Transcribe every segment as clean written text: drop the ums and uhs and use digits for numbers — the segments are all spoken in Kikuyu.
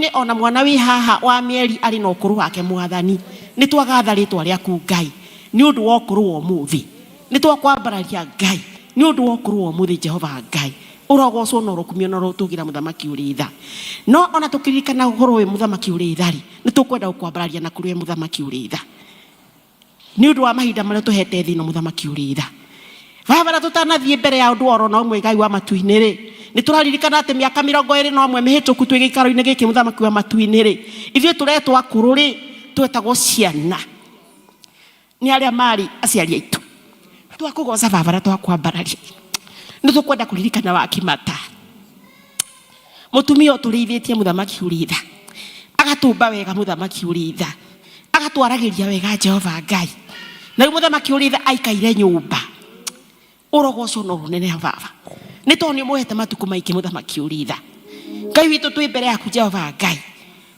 Matu-inĩ ona mwana wĩ haha wa mĩeri arĩ na ũkũrũ wake Mwathani. Nĩ twagatha rĩtwa rĩaku Ngai nĩ ũndũ wa ũkũrũ wa ũmũthĩ. Nĩ twakwambararia Ngai nĩ ũndũ wa ũkũrũ wa ũmũthĩ Jehova Ngai. Ũrogocwo na ũrokumio na ũrotũgĩra Mũthamaki ũrĩ tha. No ona tũkĩririkana ũhoro ũyũ Mũthamaki ũrĩ tha rĩ, nĩ tũkwenda gũkwambararia na kũrĩ we Mũthamaki ũrĩ tha. Nĩ ũndũ wa mahinda marĩa ũtũhete thĩ ĩno Mũthamaki ũrĩ tha. Baba, na tũtanathiĩ mbere ya ũndũ oro na ũmwe Ngai wa matu-inĩ rĩ, nĩ tũraririkana atĩ mĩaka 21 mĩhĩtũku twĩ gĩikaro-inĩ gĩkĩ Mũthamaki wa matu-inĩ rĩ, ithuĩ tũretwo akũrũ rĩ, twetagwo ciana nĩ arĩa marĩ aciari aitũ. Twakũgoca Baba na twakwambararia. Nĩ tũkwenda kũririkana wa Kĩmata, mũtumia ũtũrĩithĩtie Mũthamaki ũrĩ tha, agatũmba wega Mũthamaki ũrĩ tha, agatwaragĩria wega Jehova Ngai. Na rĩu Mũthamaki ũrĩ tha aikaire nyũmba, ũrogocwo na ũrũneneha Baba, nĩ tondũ nĩ ũmũhete matukũ maingĩ Mũthamaki ũrĩ tha. Ngai witũ twĩ mbere yaku Jehova Ngai,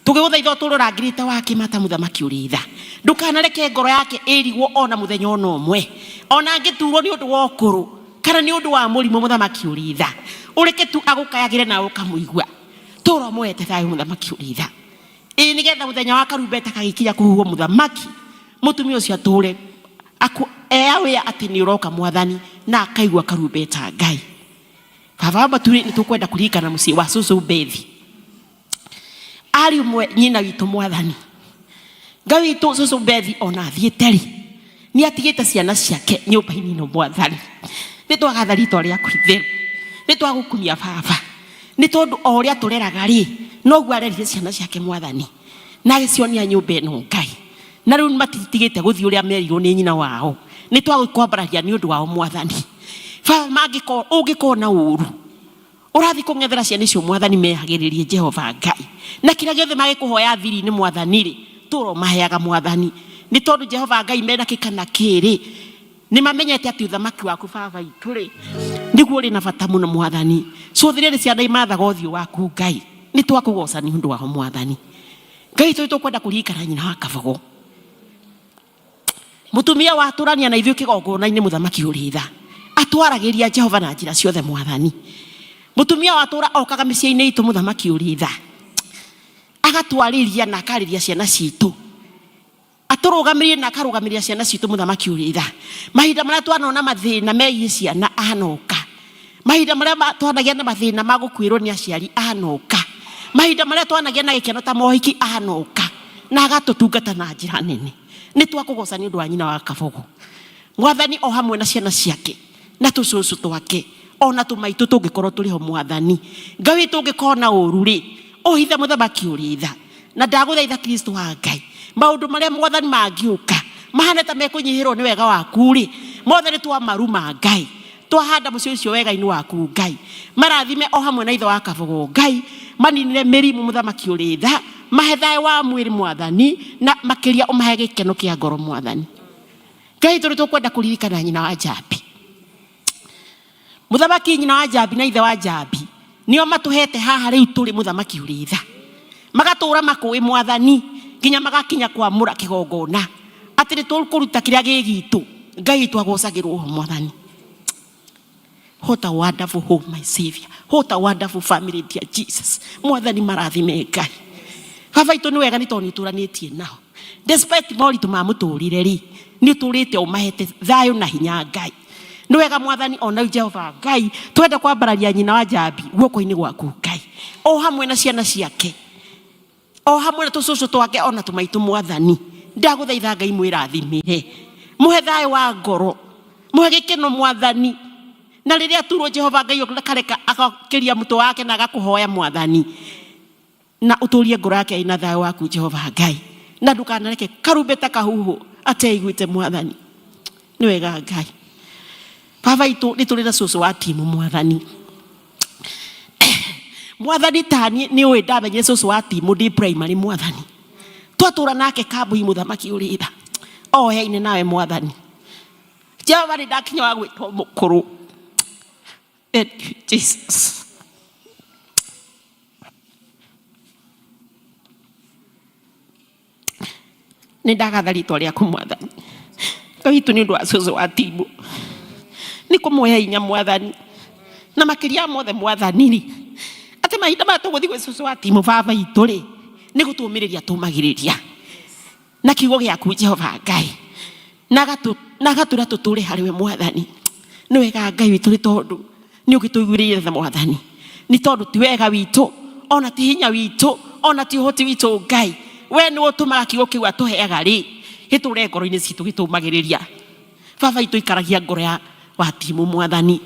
tũgĩgũthaitha ũtũũre ũrangĩrĩte wa Kĩmata Mũthamaki ũrĩ tha. Ndũkanareke ngoro yake ĩrigwo ona mũthenya ona ũmwe, ona angĩturwo nĩ ũndũ wa ũkũrũ kana nĩ ũndũ wa mũrimũ Mũthamaki ũrĩ tha. Ũreke tu agũkayagĩre nawe ũkamũigua. Tũũra ũmũhete thayũ Mũthamaki ũrĩ tha. Ĩĩ nĩgetha mũthenya wa karumbeta gagĩkinya kũhuhwo Mũthamaki, mũtumia ũcio atũũre eaware atĩ nĩ ũroka Mwathani na akaigua karumbeta Ngai. Baba wa matu-inĩ nĩ tũkwenda kũririkana mũciĩ wa cũcũ Bethi. Arĩ ũmwe nyina witũ Mwathani. Ngai witũ cũcũ Bethi ona athiĩte rĩ, nĩ atigĩte ciana ciake nyũmba-inĩ ĩno Mwathani. Nĩ twagatha rĩtwa rĩaku itheru. Nĩ twagũkumia Baba. Nĩ tondũ o ũrĩa tũreraga rĩ, noguo arerire ciana ciake Mwathani. Na agĩcionia nyũmba ĩno Ngai. Na rĩu matitigĩte gũthiĩ ũrĩa merirwo nĩ nyina wao. Nĩ twagũkwambararia nĩ ũndũ wao Mwathani. Baba mangĩkorwo, ũngĩkorwo na ũru, ũrathiĩ kũng'ethera ciana icio Mwathani mehagĩrĩrie Jehova Ngai. Na kĩrĩa gĩothe mangĩkũhoya thiri-inĩ Mwathani rĩ, tũra ũmaheaga Mwathani. Nĩ tondũ Jehova Ngai mena kĩ kana kĩ rĩ, nĩ mamenyete atĩ ũthamaki waku Baba witũ rĩ, nĩguo ũrĩ na bata mũno Mwathani. Cũthĩrĩria nĩ ciana imathaga ũthiũ waku Ngai. Nĩ twakũgoca nĩ ũndũ wao Mwathani. Ngai witũ nĩ tũkwenda kũririkana nyina wa Kabogo. Mũtumia watũrania na ithuĩ kĩgongona-inĩ Mũthamaki ũrĩ tha. Atwaragĩria Jehova na njĩra ciothe Mwathani. Mũtumia watũra okaga mĩciĩ-inĩ itũ Mũthamaki ũrĩ tha. Agatwarĩria na akarĩria ciana citũ. Atũrũgamĩrĩire na akarũgamĩrĩra ciana citũ Mũthamaki ũrĩ tha. Mahinda marĩa twanona mathĩna megiĩ ciana anoka. Mahinda marĩa twanagĩa na mathĩna ma gũkuĩrwo nĩ aciari anoka. Mahinda marĩa twanagĩa na gĩkeno ta mohiki anoka. Na agatũtungata na njĩra nene. Nĩ twakũgoca nĩ ũndũ wa nyina wa Kabogo. Mwathani o hamwe na ciana ciake na tũcũcũ twake ona tũmaitũ tũngĩkorwo tũrĩ ho Mwathani. Ngai witũ ũngĩkorwo na ũru rĩ, ũhithe Mũthamaki ũrĩ tha. Na ndagũthaitha Kristo wa Ngai, maũndũ marĩa Mwathani mangĩũka mahane ta mekũnyihĩrwo nĩ wega waku rĩ, mothe nĩ twamaruma Ngai. Twahanda mũciĩ ũcio wega-inĩ waku Ngai. Marathime o hamwe na ithe wa Kabogo Ngai, maninĩre mĩrimũ Mũthamaki ũrĩ tha, mahe thayũ wa mwĩrĩ Mwathani, na makĩria ũmahe gĩkeno kĩa ngoro Mwathani. Ngai tũrĩ tũkwenda kũririkana nyina wa Njambi. Mũthamaki nyina wa Njambi na ithe wa Njambi nĩo matũhete haha rĩu tũrĩ Mũthamaki ũrĩ tha. Magatũra makũĩ Mwathani nginya magakinya kwamũra kĩgongona atĩ nĩ tũkũruta kĩrĩa gĩ gitũ. Ngai witũ agocagĩrwo ho Mwathani. What a wonderful home, my Savior. What a wonderful family, dear Jesus. Mwathani marathime Ngai. Baba itũ nĩ wega nĩ tondũ nĩ ũtũranĩtie nao. Despite moritũ ma mũtũrĩre rĩ, nĩ ũtũrĩte ũmahete thayũ na hinya Ngai. Nĩ wega Mwathani ona rĩu Jehova Ngai, twenda kwambararia nyina wa Njambi guoko-inĩ gwaku Ngai. O hamwe na ciana ciake. O hamwe na tũcũcũ twake ona tũmaitũ Mwathani. Ndagũthaitha Ngai mwĩrathimĩre. Mũhe thayũ wa ngoro. Mũhe gĩkeno Mwathani. Na rĩrĩa aturwo Jehova Ngai akareka agokĩria mũtwe wake na agakũhoya Mwathani. Na ũtũrie ngoro yake ĩna thayũ waku Jehova Ngai. Na ndũkanareke karumbeta kahuhwo ateiguĩte Mwathani. Nĩ wega Ngai. Baba itũ nĩ tũrĩ na cũcũ wa timu Mwathani. Mwathani tani nĩ ũĩ ndamenyire cũcũ wa timu ndĩ primary Mwathani. Twatũra nake kambui Mũthamaki ũrĩ tha. Oheaine nawe Mwathani. Jehova nĩ ndakinya wa gwĩtwo mũkũrũ. Thank you, Jesus. Nĩ ndagatha rĩtwa rĩaku Mwathani. Ngai witũ nĩ ũndũ wa cũcũ wa timũ. Nĩ kũmũhe hinya Mwathani. Na makĩria mothe Mwathani rĩ, atĩ mahinda maya tũgũthiĩ gwĩ cũcũ wa timũ baba itũ rĩ, Nĩ gũtũmĩrĩria tũmagĩrĩria na kiugo gĩaku Jehova Ngai, na agatũra tũtũre harĩ we Mwathani. Nĩ wega Ngai witũ, nĩ tondũ nĩ ũgĩtũiguĩrĩire tha Mwathani, nĩ tondũ ti wega witũ, ona ti hinya witũ, ona ti ũhoti witũ Ngai, we nĩwe ũtũmaga kiugo kĩu atũheaga rĩ gĩtũre ngoro-inĩ citũ gĩtũmagĩrĩria. Baba itũ, ikaragia ngoro ya watimu Mwathani.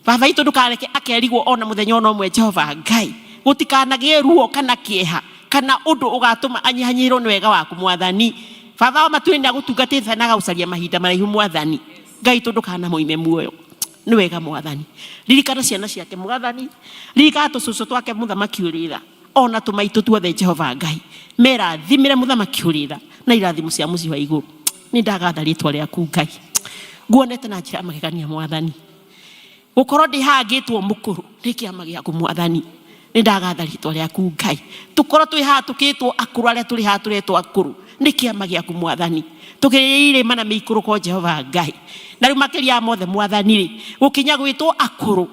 Baba itũ, ndũkareke akerigwo ona mũthenya ona ũmwe Jehova Ngai, gũtikanagĩe ruo kana kĩeha kana ũndũ ũgatũma anyihanyihĩrwo nĩ wega waku Mwathani. Baba wa matu-inĩ nĩ agũtungatĩte na agagũcaria mahinda maraihu Mwathani Ngai itũ, ndũkanamũime muoyo. Nĩ wega Mwathani, ririkana ciana ciake Mwathani, ririkana tũcũcũ twake Mũthamaki ũrĩ tha, ona tũmaitũ tuothe Jehova Ngai, merathimĩre Mũthamaki ũrĩ tha na irathimo cia mũciĩ wa igũrũ. Nĩ ndagatha rĩtwa rĩaku Ngai, nguonete na njĩra ya magegania Mwathani, gũkorwo ndĩ haha ngĩtwo mũkũrũ nĩ kĩama gĩaku Mwathani. Nĩ ndagatha rĩtwa rĩaku Ngai, tũkorwo twĩ haha tũkĩtwo akũrũ, arĩa tũrĩ haha tũretwo akũrũ nĩ kĩama gĩaku Mwathani, tũkĩrĩire irĩma na mĩikũrũko Jehova Ngai, na rĩu makĩria ya mothe Mwathani rĩ, gũkinya gwĩtwo akũrũ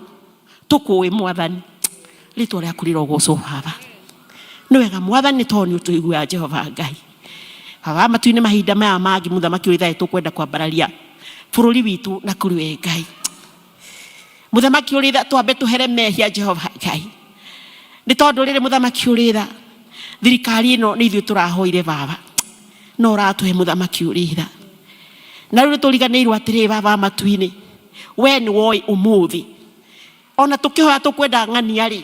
tũkũĩ Mwathani, rĩtwa rĩaku rĩrogocwo Baba. Nĩ wega Mwathani, tondũ nĩ ũtũiguaga Jehova Ngai. Baba matu-inĩ, mahinda maya mangĩ Mũthamaki ũrĩ thayũ, tũkwenda kwambararia bũrũri witũ na kũrĩ we Ngai. Mũthamaki ũrĩ tha, twambe tũhere mehia Jehova Ngai, nĩ tondũ rĩrĩ Mũthamaki ũrĩ tha, thirikari ĩno nĩ ithuĩ tũrahoire Baba, no ũratũhe Mũthamaki ũrĩ tha, na rĩu nĩ tũriganĩirwo atĩrĩ Baba matu-inĩ, we nĩ woĩ ũmũthĩ ona tũkĩhoya tũkwenda ng'ania rĩ,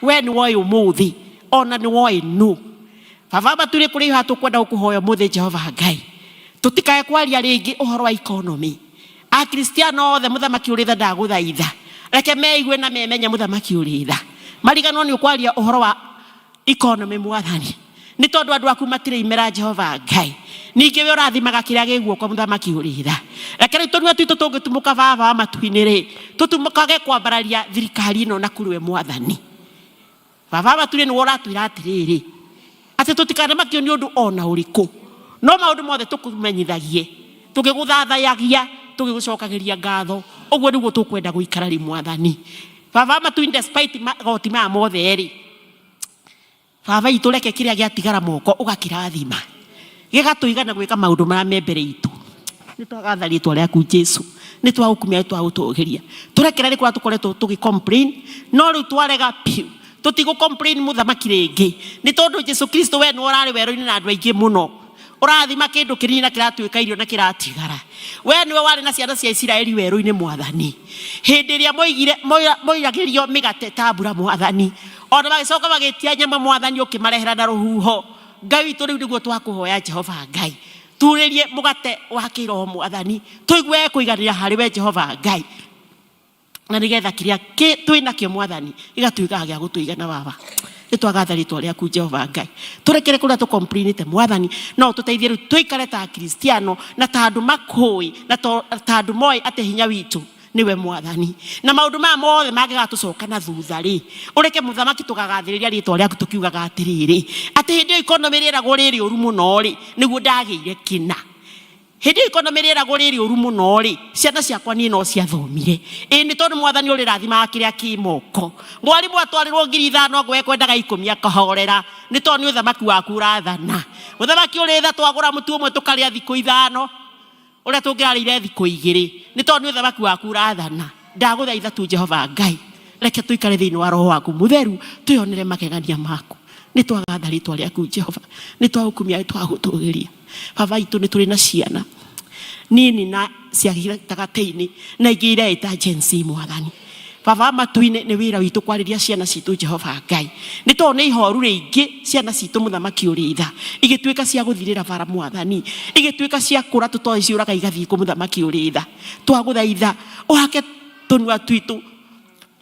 we nĩ woĩ ũmũthĩ ona nĩ woĩ nũ. Baba matu-inĩ, kũrĩ ihoya tũkwenda gũkũhoya ũmũthĩ Jehova Ngai, tũtikae kwaria rĩngĩ ũhoro wa economy. Akristiano othe Mũthamaki ũrĩ tha, ndagũthaitha reke meigue na memenye Mũthamaki ũrĩ tha, mariganwo nĩ ũkwaria ũhoro wa economy Mwathani, nĩ tondũ andũ aku matirĩ imera Jehova Ngai. Ningĩ we ũrathimaga kĩrĩa gĩ guoko Mũthamaki ũrĩ tha, reke rĩu tũnua twitũ tũngĩtumũka Baba wa matu-inĩ rĩ, tũtumũkage kwambararia thirikari ĩno na kũrĩ we Mwathani. Baba wa matu-inĩ, nĩwe ũratwĩra atĩrĩrĩ atĩ tũtikanamakio nĩ ũndũ ona ũrĩkũ, no maũndũ mothe tũkũmenyithagie tũgĩgũthathayagia tũgĩgũcokagĩria ngatho. Ũguo nĩguo tũkwenda gũikara rĩ Mwathani. Baba wa matu-inĩ, despite magoti maya mothe rĩ, Baba itũ, reke kĩrĩa gĩatigara moko ũgakĩrathima gĩgatũigana gwĩka maũndũ marĩa me mbere itũ. Nĩ twagatha rĩtwa rĩaku Jesu, nĩ twagũkumia, nĩ twagũtũgĩria. Tũrekere nĩ kũrĩa tũkoretwo tũgĩ complain, no rĩu twarega piũ, tũtigũ complain Mũthamaki rĩngĩ, nĩ tondũ Jesu Kristo, we nĩwe ũrarĩ werũ-inĩ na andũ aingĩ mũno, ũrathima kĩndũ kĩnini na kĩratuĩka irio na kĩratigara. We nĩwe warĩ na ciana cia Isiraeli werũ-inĩ Mwathani, hĩndĩ ĩrĩa moigire moiragĩrio mĩgate ta mbura Mwathani, ona magĩcoka magĩtia nyama Mwathani, ũkĩmarehera na rũhuho. Ngai witũ, rĩu nĩguo twakũhoya Jehova Ngai, turĩrie mũgate wa kĩroho Mwathani, tũigue kũiganĩra harĩ we Jehova Ngai, na nĩgetha kĩrĩa twĩ nakĩo Mwathani gĩgatuĩkaga gĩa gũtũigana. Baba, nĩ twagatha rĩtwa rĩaku Jehova Ngai, tũrekere kũrĩa tũcomplainĩte Mwathani, no ũtũteithie rĩu tũikare ta Akristiano na ta andũ makũĩ na ta andũ moĩ atĩ hinya witũ nĩwe Mwathani, na maũndũ maya mothe mangĩgatũcoka na thutha rĩ, ũreke Mũthamaki tũgagathĩrĩria rĩtwa rĩaku tũkiugaga atĩrĩrĩ, atĩ hĩndĩ ĩyo economy rĩeragwo rĩrĩ ũru mũno rĩ, nĩguo ndagĩire kĩna. Hĩndĩ ĩyo economy rĩeragwo rĩrĩ ũru mũno rĩ, ciana ciakwa niĩ no ciathomire. Ĩĩ, nĩ tondũ Mwathani ũrĩrathimaga kĩrĩa kĩ moko. Mwarimũ atwarĩrwo 5,000 ongwe ekwendaga 10 akahorera, nĩ tondũ nĩ ũthamaki waku ũrathana. Mũthamaki ũrĩ tha, twagũra mũtu ũmwe tũkarĩa thikũ 5, ũrĩa tũngĩrarĩire thikũ 2, nĩ tondũ nĩ ũthamaki waku ũrathana. Ndagũthaitha tu Jehova Ngai, reke tũikare thĩinĩ wa roho waku mũtheru, twĩonere magegania maku. Nĩ twagatha rĩtwa rĩaku Jehova, nĩ twagũkumia, nĩ twagũtũgĩria. Baba itũ, nĩ tũrĩ na ciana nini na cia gĩtagatĩ-inĩ na ingĩ ireĩta Gen Z Mwathani. Baba wa matu-inĩ, nĩ wĩra witũ kwarĩria ciana citũ Jehova Ngai, nĩ tondũ nĩ ihoru rĩingĩ ciana citũ Mũthamaki ũrĩ tha igĩtuĩka cia gũthirĩra bara Mwathani, igĩtuĩka cia kũra tũtoĩ ciũraga igathiĩ kũ. Mũthamaki ũrĩ tha, twagũthaitha ũhake tũnua twitũ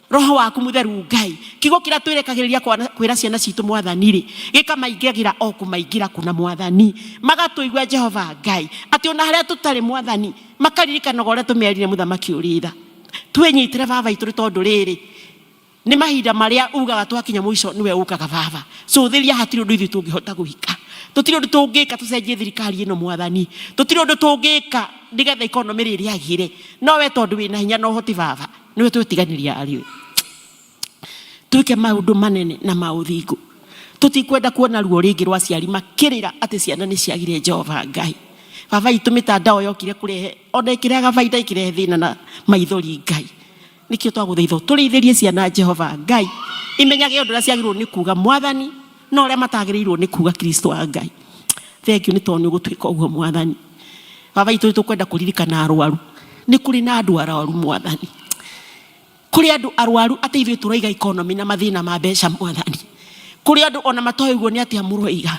roho waku mũtheru Ngai, kiugo kĩrĩa twĩrekagĩrĩria kwĩra ciana citũ Mwathani rĩ, gĩkamaingĩra o kũmaingĩra kuna Mwathani, magatũigua Jehova Ngai, atĩ ona harĩa tũtarĩ Mwathani makaririkanaga ũrĩa tũmerire. Mũthamaki ũrĩ tha, twĩnyitĩre Baba itũ, nĩ tondũ rĩrĩ nĩ mahinda marĩa ugaga twakinya mũico nĩwe ũkaga. Baba, cũthĩria, hatirĩ ũndũ ithuĩ tũngĩhota gwĩka, tũtirĩ ũndũ tũngĩka tũcenjie thirikari ĩno Mwathani, tũtirĩ ũndũ tũngĩka nĩgetha economy rĩrĩ rĩagĩre, no we tondũ wĩna hinya na ũhoti Baba, nĩwe twĩtiganĩria arĩ we. Twĩke maũndũ manene na ma ũthingu, Tũtikwenda kuona ruo rĩngĩ rwa aciari makĩrĩra atĩ ciana nĩ ciagire Jehova Ngai. Baba witũ, mĩtandao yokire kũrehe ona ĩkĩrehaga baida, ĩkĩrehe thĩna na maithori Ngai. Nĩkĩo twagũthaitha ũtũrĩithĩrie ciana Jehova Ngai, imenyage ũndũ ũrĩa ciagĩrĩirwo nĩ kuga Mwathani na ũrĩa matagĩrĩirwo nĩ kuga Kristo wa Ngai. Thengiũ nĩ tondũ nĩ ũgũtwĩka ũguo Mwathani. Baba witũ, nĩ tũkwenda kũririkana arwaru. Nĩ kũrĩ na andũ arwaru Mwathani. Kũrĩ andũ arwaru atĩ ithuĩ tũroiga economy na mathĩna ma mbeca Mwathani. Kũrĩ andũ ona matoĩ ũguo nĩ atĩa mũroiga.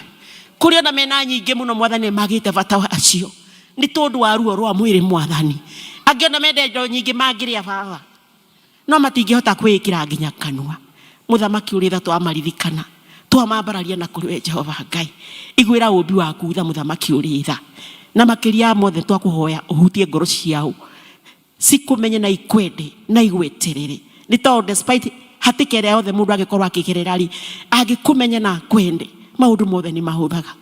Kũrĩ ona mena nyingĩ mũno Mwathani nĩ magĩte bata wacio nĩ tondũ wa ruo rwa mwĩrĩ Mwathani. Angĩ ona menda indo nyingĩ mangĩrĩa baba no matingĩhota kwĩĩkĩra nginya kanua. Mũthamaki ũrĩ tha, twamaririkana, twamambararia na kũrĩ we Jehova Ngai. Iguĩra ũmbi waku tha Mũthamaki ũrĩ tha, na makĩria ya mothe twakũhoya ũhutie ngoro ciao cikũmenye na ikwende na igweterere, nĩ tondũ despite hatĩka ĩrĩa yothe mũndũ angĩkorwo akĩgerera rĩ, angĩkũmenya na akwende maũndũ mothe nĩ mahũthaga.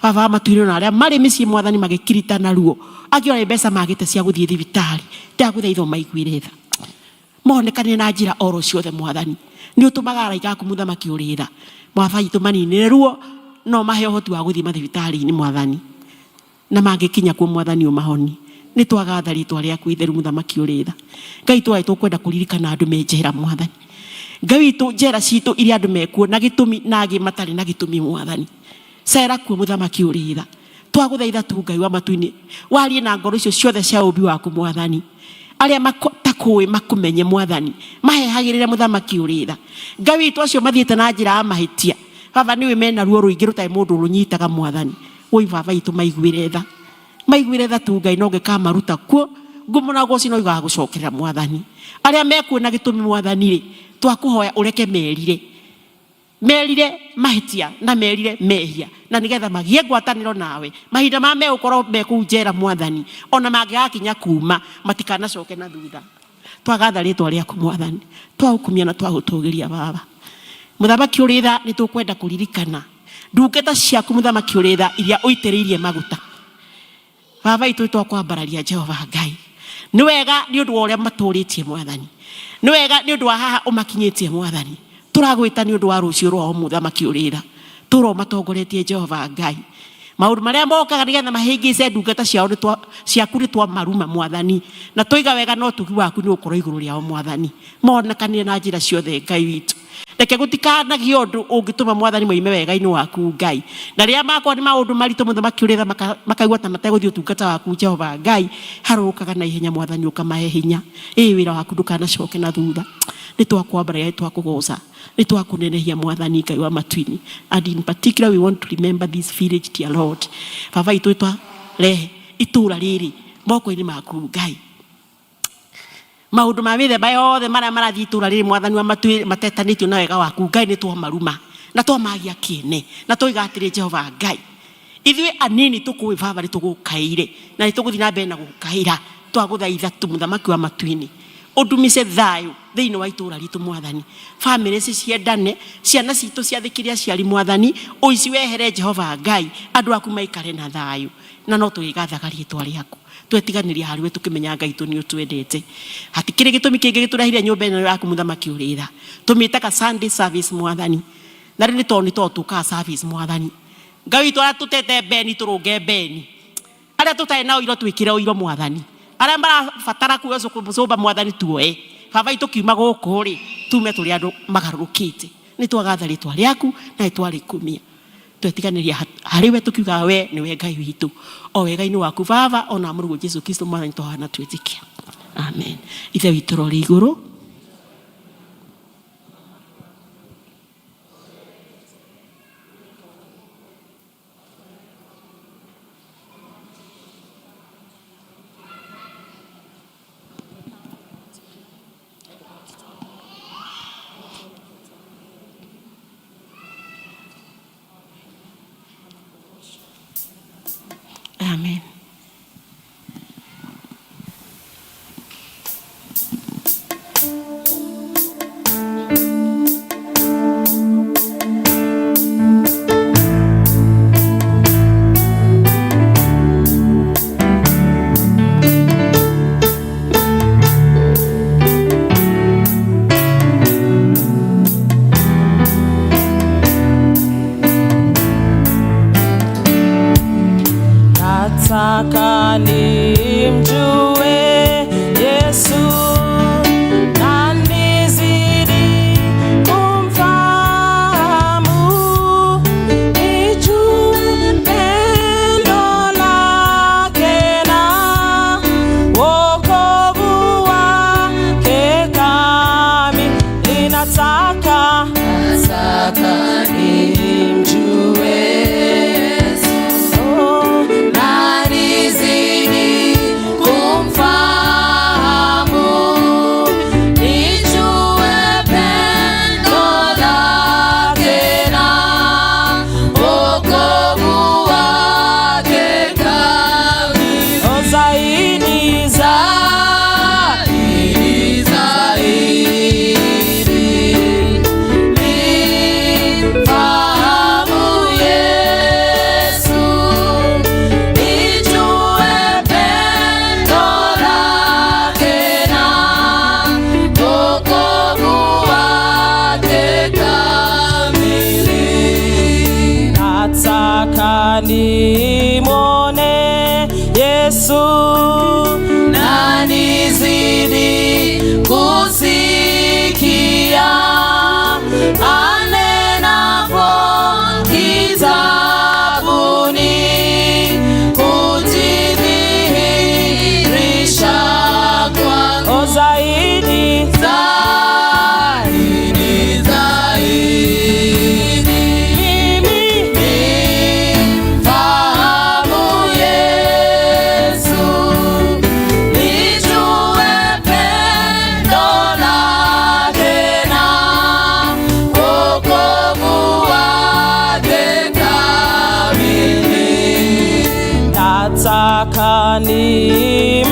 Baba wa matu-inĩ, na arĩa marĩ mĩciĩ Mwathani magĩkirita na ruo, angĩ ona mbeca magĩte cia gũthiĩ thibitarĩ, ndagũthaitha ũmaiguĩre tha, monekanire na njĩra oro ciothe Mwathani. Nĩ ũtũmaga araika aku Mũthamaki ũrĩ tha, Baba witũ, maninĩre ruo no mahe ũhoti wa gũthiĩ mathibitarĩ-inĩ Mwathani, na mangĩkinya kuo Mwathani ũmahoni. Nĩ twagatha rĩtwa rĩaku itheru Mũthamaki ũrĩ tha. Ngai twaĩ tũkwenda kũririkana andũ me njera Mwathani. Ngai witũ, njera citũ iria andũ mekuo na gĩtũmi na angĩ matarĩ na gĩtũmi Mwathani, cera kuo Mũthamaki ũrĩ tha. Twagũthaitha tu Ngai wa matu-inĩ, warie na ngoro icio ciothe cia ũmbi waku Mwathani, arĩa matakũĩ makũmenye Mwathani, mahehagĩrĩre Mũthamaki ũrĩ tha. Ngai witũ, acio mathiĩte na njĩra ya mahĩtia Baba, nĩũĩ mena ruo rũingĩ rũtarĩ mũndũ rũnyitaga Mwathani. Woi Baba witũ, maiguĩre tha, maiguĩre tha tu Ngai, no ũngĩkamaruta kuo ngumo na ũgoci no igagũcokerera Mwathani. Arĩa mekuo na gĩtũmi Mwathani rĩ, twakũhoya ũreke merire, merire mahĩtia na merire mehia, na nĩgetha magĩe ngwatanĩro nawe mahinda ma megũkorwo me kũu njera Mwathani, ona mangĩgakinya kuma matikanacoke na thutha. Twagatha rĩtwa rĩaku Mwathani, twagũkumia na twagũtũgĩria Baba. Mũthamaki ũrĩ tha, nĩ tũkwenda kũririkana ndungata ciaku Mũthamaki ũrĩ tha iria ũitĩrĩirie maguta. Baba witũ, twakwambararia Jehova Ngai, nĩ wega nĩ ũndũ wa ũrĩa matũrĩtie Mwathani, nĩ wega nĩ ũndũ wa haha ũmakinyĩtie Mwathani. Tũragwĩta nĩ ũndũ wa rũciũ rwao Mũthamaki ũrĩ tha, tũra ũmatongoretie Jehova Ngai. Maũndũ marĩa mokaga nĩgetha mahĩngĩce ndungata ciao ciaku nĩ twamaruma Mwathani, na tũiga wega no ũtugi waku nĩ ũgũkorwo igũrũ rĩao Mwathani. Monekanire na njĩra ciothe Ngai witũ. Reke gũtikanagĩe ũndũ ũngĩtũma Mwathani moime wega-inĩ waku Ngai, na rĩrĩa makorwo nĩ maũndũ maritũ Mũthamaki ũrĩ tha, makaigua ta mategũthiĩ ũtungata waku Jehova Ngai, harũrũkaga na ihenya Mwathani ũkamahe hinya. Ĩ wĩra waku ndũkanacoke na thutha. Nĩ twakwambararia, nĩ twakũgoca, nĩ twakũnenehia Mwathani Ngai wa matu-inĩ. And in particular we want to remember this village, dear Lord. Baba witũ, twarehe itũũra rĩrĩ moko-inĩ maku Ngai. Maũndũ ma mĩthemba yothe marĩa marathiĩ itũũra rĩrĩ Mwathani wa matu matetanĩtio na wega waku Ngai, nĩ twamaruma na twamagia kĩene na twoiga atĩrĩ, Jehova Ngai, ithuĩ anini tũkũĩ Baba nĩ tũgũkaĩire na nĩ tũgũthiĩ na mbere na gũkaĩra. Twagũthaitha tu Mũthamaki wa matu-inĩ, ũndumice thayũ thĩinĩ wa itũũra ritũ Mwathani. Bamĩrĩ ici ciendane, ciana citũ ciathĩkĩre aciari Mwathani, ũici wehere Jehova Ngai, andũ aku maikare na thayũ, na no tũrĩgathaga rĩtwa rĩaku. Twetiganĩria harĩ we tũkĩmenya Ngai tũ nĩ ũtwendete. Hatikĩrĩ gĩtũmi kĩngĩ gĩtũrehire nyũmba ĩno yaku Mũthamaki ũrĩ tha. Tũmĩtaga Sunday service Mwathani, na rĩu nĩ tondũ nĩ tondũ tũkaga service Mwathani. Ngai witũ, arĩa tũtete mbeni tũrũnge mbeni, arĩa tũtarĩ na ũiro twĩkĩre ũiro Mwathani, arĩa marabatara kuoya cũmba Mwathani tuoe. Baba witũ, kiuma gũkũ rĩ, tume tũrĩ andũ magarũrũkĩte. Nĩ twagatha rĩtwa rĩaku na nĩ twarĩkumia. Twetiganĩria harĩ we tũkiugaga we nĩwe Ngai witũ, o wega-inĩ waku Baba, ona Mũrũguo Jesu Kristo Mwathani twahoya na twĩtĩkia, amen. Ithe witũ ũrĩ igũrũ. Amen. Nataka nimjue Yesu na nizidi kumfahamu, nijue pendo lake na wokovu wake kamili. Nataka nimjue Yesu na nizidi kumfahamu, nijue pendo lake na wokovu wake kamili. Oh, zaidi, zaidi, zaidi nimfahamu Yesu, nijue pendo lake na wokovu wake kamili. Nataka nimwone Yesu na nizidi kusikia anenapo kitabuni, kujidhihirisha kwangu. Oh, zaidi, zaidi, zaidi mimi nimfahamu Yesu, nijue pendo lake na wokovu wake kamili. Nataka nimfahamu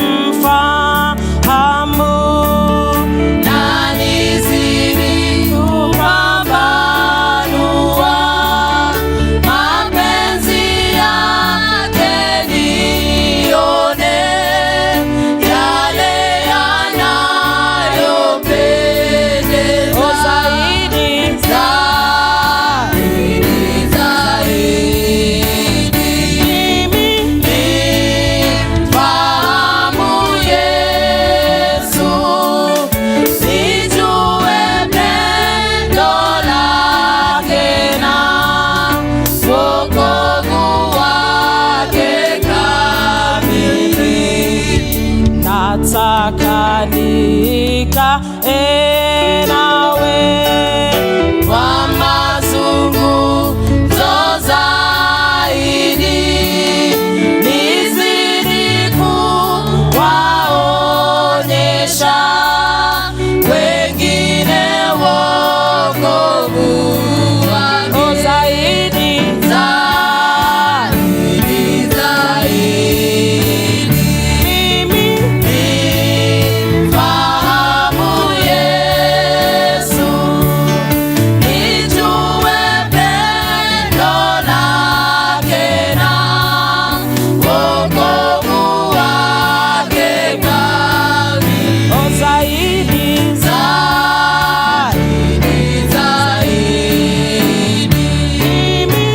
na nizidi kupambanua mapenzi yake, nione yale yanayopendeza. Oh, zaidi, zaidi, zaidi mimi nimfahamu Yesu, nijue pendo lake na wokovu wake kamili. Nataka nikae nawe kwa mazungumzo zaidi, nizidi kuwaonyesha wengine wokovu wake. Oh, zaidi, zaidi, zaidi mimi nimfahamu Yesu, nijue pendo lake na wokovu wake kamili. Oh, zaidi, zaidi, zaidi mimi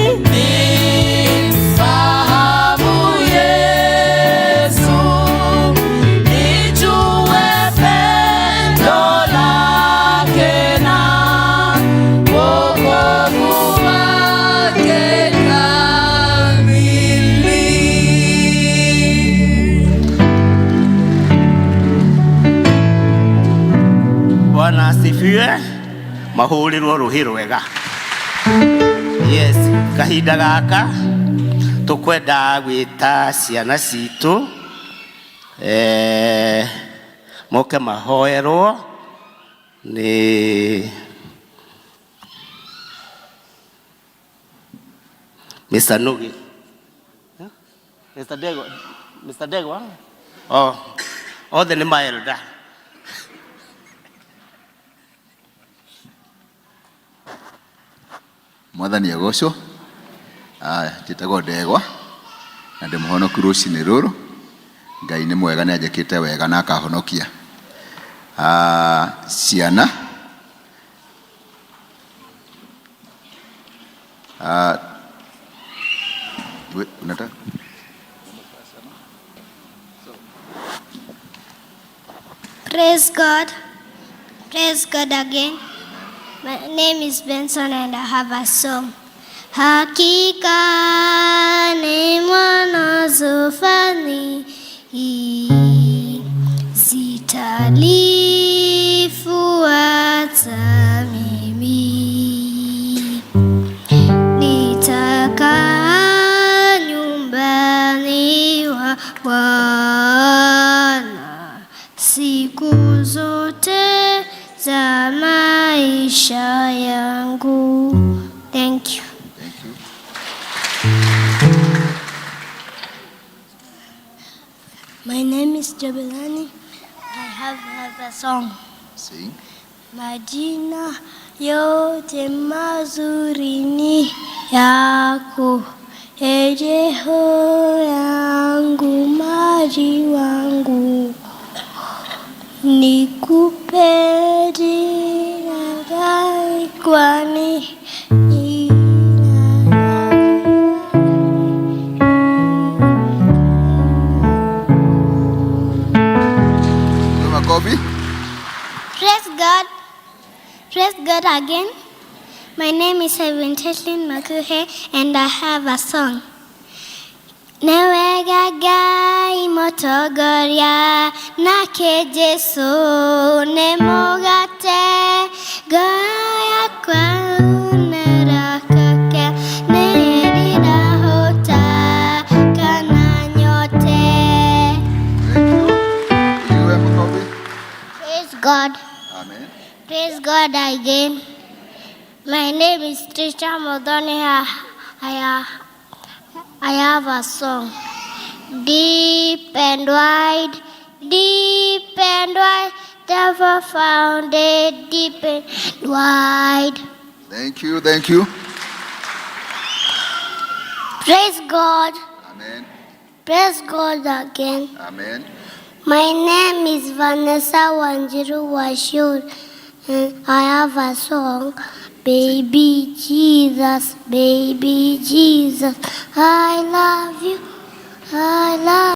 nimfahamu Yesu, nijue pendo lake na wokovu wake kamili. Bwana asifiwe. Mahũrĩrwo rũhĩ rwega. Yes, kahinda gaka tũkwenda gwĩta ciana citũ moke mahoerwo nĩ Mr. Nugi. Mr. Degwa, Mr. Degwa? Oh, othe nĩ maelda. Mwathani agocwo. Njĩtagwo Ndegwa na ndĩ mũhonoku rũcinĩ rũrũ. Ngai nĩ mwega, nĩ anjĩkĩte wega na akahonokia. Ciana unataka? Praise God. Praise God again. My name is Benson and I have a song. Hakika neema nazo fadhili zitanifuata mimi, nitakaa nyumbani wa Bwana siku zote za maisha yangu. Thank you. Thank you. My name is Jabelani. I have a song. Sing. Majina yote mazuri ni yako, e Jeho yangu, maji wangu, nikupe jina gani kwani jina Makofi. Praise God. Praise God again. My name is Evan Teslin Makuhe and I have a song. Nĩwega Ngai mũtongoria nake Jesu nĩ mũgate ngoro yakwa nĩrakake nĩrĩrahũta kana nyote. Thank you. Iwe makofi. Praise God. Amen. Praise God again. My name is Trisha Modoni. I have a song. Deep and wide, deep and wide, never found it deep and wide. Thank you. Thank you. Praise God. Amen. Praise God again. Amen. My name is Vanessa Wanjiru Washur. And I have a song. Baby Jesus, baby Jesus, I love you, I love